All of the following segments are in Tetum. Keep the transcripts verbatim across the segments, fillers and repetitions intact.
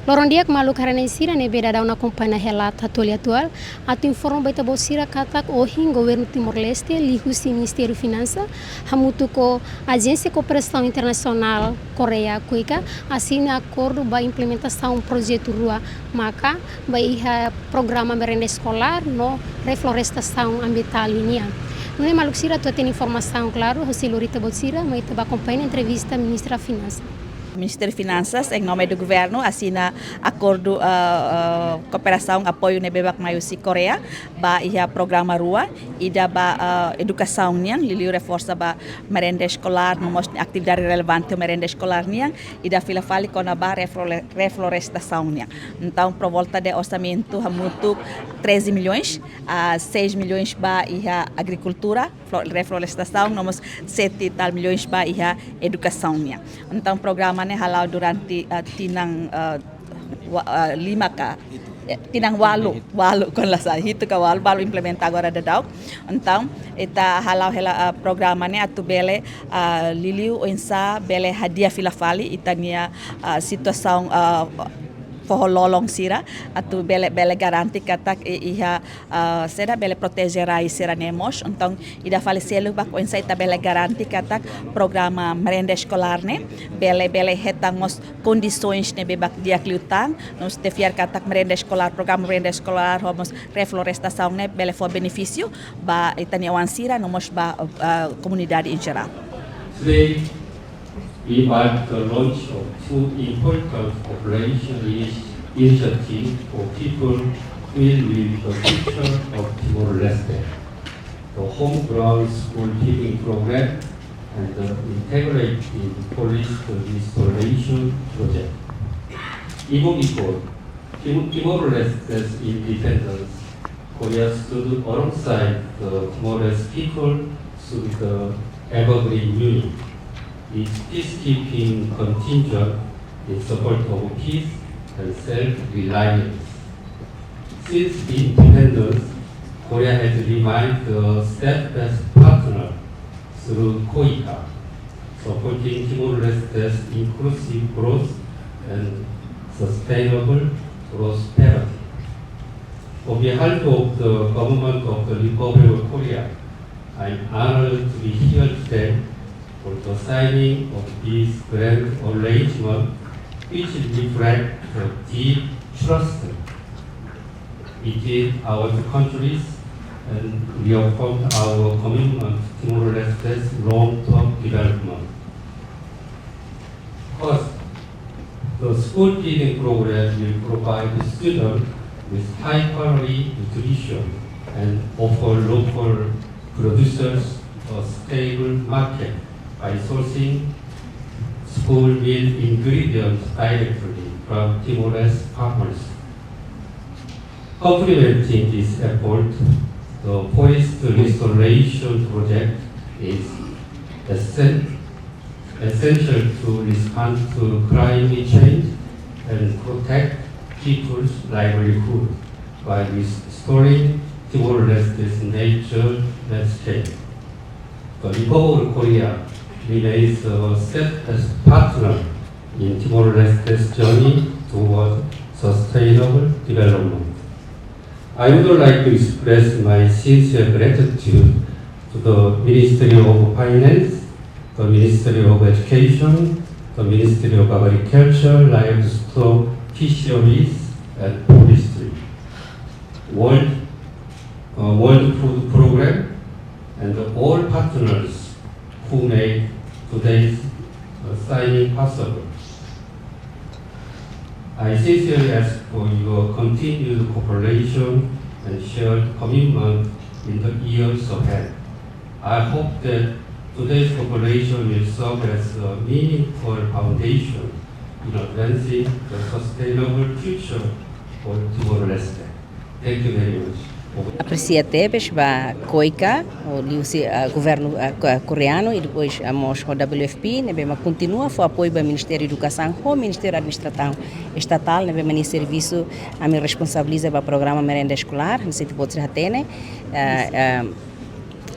Loron di'ak maluk haree-na'in sira ne'ebé daudaun akompaña hela Tatoli Atuál, atu informa ba ita-boot sira katak ohin Governu Timor-Leste, liuhusi Ministériu Finansa, hamutuk ho Ajénsia Kooperasaun Internasionál Koreia, KOICA, asina akordu ba implementasaun projetu rua maka ba iha programa merenda eskolár no reflorestasaun ambientál ninian. Nune'e maluk sira atu hatene informasaun klaru, ha'u sei lori ita-boot sira mai ita bá akompaña entrevista Ministra Finansa. Ministériu Finansas, em nome do Governo, asina akordu, ah, ah, kooperasaun apoiu ne'ebé mak mai husi Koreia, ba iha programa rua, ida ba, ah, edukasaun nian, liuliu reforsa ba merenda eskolár, no mós atividade relevante merenda eskolár nian, ida fila fali kona-ba reflore-, reflorestasaun nian. Entaun, por volta de orsamentu hamutuk treze milhões, ah, seis milhões ba iha agrikultura, flo-, reflorestasaun, no mós sete e tal milhões ba iha edukasaun nian. Entaun, programa ne'e hala'o durante, ah, tinan, ah, wa-, ah, lima ka, eh, tinan walu, walu, kon la sala, hitu ka walu, balu implementa agora daudaun. Entaun, ita hala'o hela, ah, programa ne'e atu bele, ah, liuliu oinsá bele hadi'a fila fali ita-nia, ah, situasaun, ah, foho lolon sira, atu bele, bele garante katak i-, iha, ah, sira bele proteje rai sira-ne'e mós. Entaun, ida fali seluk ba oinsá ita bele garante katak programa merenda eskolár ne'e bele, bele hetan mós kondisoens ne'ebé mak di'ak liután, no mós ita fiar katak merenda eskolár, programa merenda eskolár, no mós reflorestasaun ne'e bele fó benefísiu ba ita-nia oan sira, no mós ba, ah, komunidade em geral. Today, we mark the launch of two important cooperation initi-, initiatives for people filled with the future of Timor-Leste, the Homegrown School Feeding Program and the Integrated Forest Restoration Project. Even before Tim-, Timor-Leste's independence, Korea stood alongside the Timor-Leste people through the Evergreen Union, its peacekeeping contingent in support of peace and self-reliance. Since independence, Korea has remained a steadfast partner through KOICA, supporting Timor-Leste's inclusive growth and sustainable prosperity. On behalf of the Government of the Republic of Korea, I am honored to be here today for the signing of this grand arrangement, which reflects the deep trust between our two countries and reaffirms our commitment to Timor-Leste's long-term development. First, the school feeding program will provide students with high-quality nutrition and offer local producers a stable market by sourcing school meal ingredients directly from Timor-Leste farmers. Complementing this effort, the forest restoration project is essen-, essential to respond to climate change and protect people's livelihood by restoring Timor-Leste's nature landscape. The Republic of Korea remains a steadfast partner in Timor-Leste's journey toward sustainable development. I would like to express my sincere gratitude to the Ministry of Finance, the Ministry of Education, the Ministry of Agriculture, Livestock, Fisheries, and Forestry, World, uh, World Food Program, and all partners who made today's, uh, signing possible. I sincerely ask for your continued cooperation and shared commitment in the years ahead. I hope that today's cooperation will serve as a meaningful foundation in advancing the sustainable future for Timor-Leste. Thank you very much. Apresia tebes ba KOICA, liuhusi, ah, governu, ah, ko-, koreanu, i depois, ah, mós ho W F P, ne'ebé mak kontinua fó apoiu ba Ministériu Edukasaun, ho Ministériu Administrasaun Estatál, ne'ebé mak nia servisu, ami responsabiliza ba programa merenda eskolár, hanesan ita-boot sira hatene, ah, ah,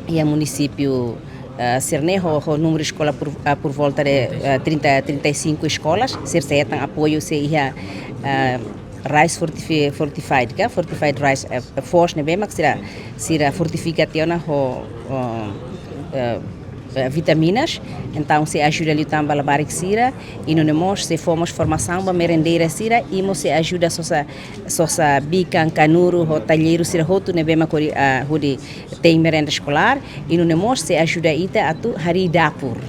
iha munisípiu, ah, sira-ne'e ho, ho númeru eskola por, ah, por volta de, ah, trinta, trinta e cinco escolas, sira sei hetan apoiu, sei iha, ah, rice fortifi-, fortified ka, fortified rice, eh, foos ne'ebé mak sira, sira fortifika tiha ona ho, ho, eh, eh, vitaminas. Entaun sei ajuda liután ba labarik sira, i nune'e mós sei fó mós formasaun ba merendeira sira, i mós sei ajuda sosa, sosa bikan, kanuru ho tayeru sira hotu ne'ebé mak hodi, ah, hodi tein merenda eskolár, i nune'e mós sei ajuda ita atu harii dapur.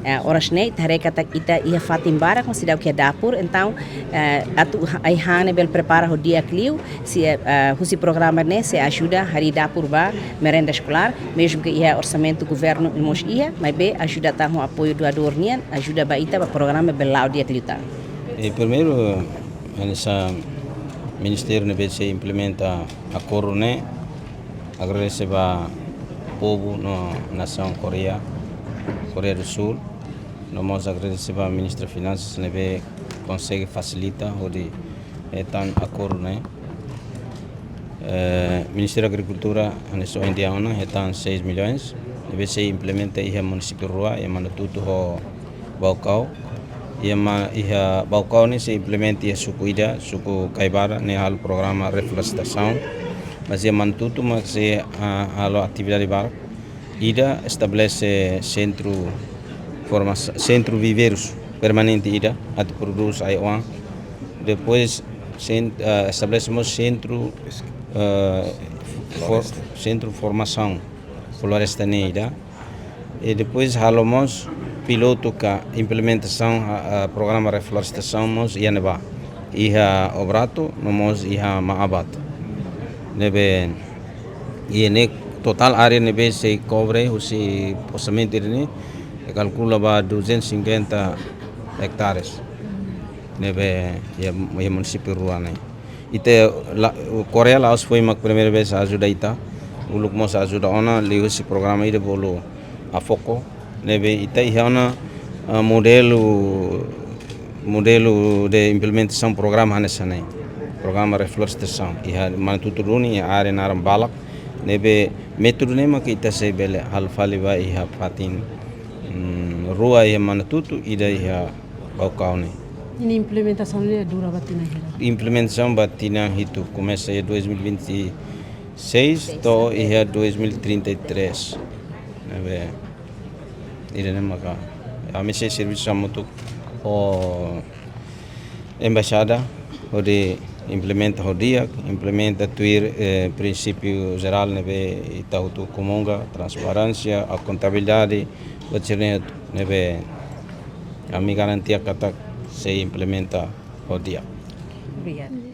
Eh, oras ne'e ita haree katak ita iha fatin barak mak seidauk iha dapur, entaun, eh, atu ha-, ai-han ne'e bele prepara ho di'ak liu, sei, eh, husi programa ne'e sei ajuda harii dapur ba merenda eskolár, mezmu ke iha orsamentu governu mós iha, maibé ajuda tan ho apoiu doadór nian, ajuda ba ita ba programa bele la'o di'ak liután. I primeiru, hanesan ministériu ne'ebé sei implementa akordu ne'e, agradese ba povu no nasaun Koreia, Koreia do Sul. No mós agradese ba Ministra Finansas ne'ebé konsege fasilita hodi hetan akordu ne'e. Eh, Ministériu Agrikultura, hanesan ohin dehan ona, hetan seis milhões ne'ebé sei implementa iha munisípiu rua, iha Manatutu ho Baucau. Iha Ma-, iha Baucau ne'e sei implementa iha suku ida, suku Caibara, ne'e halo programa reflorestasaun. Mas iha Manatutu mak sei, ah, halo atividade barak. Ida estabelese sentru formasa-, sentru viveirus permanente ida, atu prodús ai-oan. Depois sen-, ah, estabelese mós sentru, ah, for-, sentru formasaun floresta ne'e ida. I depois halo mós pilotu ka implementasaun, ah, ah, programa reflorestasaun mós iha ne'ebá. Iha Obrato, no mós iha Maabat. Ne'ebé, i ne'e totál área ne'ebé sei kobre husi orsamentu ne'e, i kalkula ba duzentos e cinquenta hectares. Ne'ebé, iha, iha munisípiu rua ne'e. Ita la, Koreia la'ós foin mak primeira vez ajuda ita. Uluk mós ajuda ona, liuhusi programa ida bolu AFOCO. Ne'ebé ita iha ona, ah, modelu, modelu de implementasaun programa hanesan ne'e. Programa reflorestasaun. Iha Manatutu duni, iha área naran Balak. Ne'ebé métodu ne'e mak ita sei bele halo fali ba iha fatin, mm, rua iha Manatutu, ida iha Baucau ne'e. Nia implementasaun ne'e dura ba tinan hira? Implementasaun ba tinan hitu, komesa iha dois mil e vinte e seis to'o iha dois mil e trinta e três. Ne'ebé, ida-ne'e maka ami sei servisu hamutuk ho embaixada, hodi implementa ho di'ak, implementa tuir, eh, prinsípiu jerál ne'ebé ita hotu komunga, transparénsia, akontabilidade, buat sira-ne'e hotu, ne'ebé ami garantia katak sei implementa ho di'ak. Obrigada.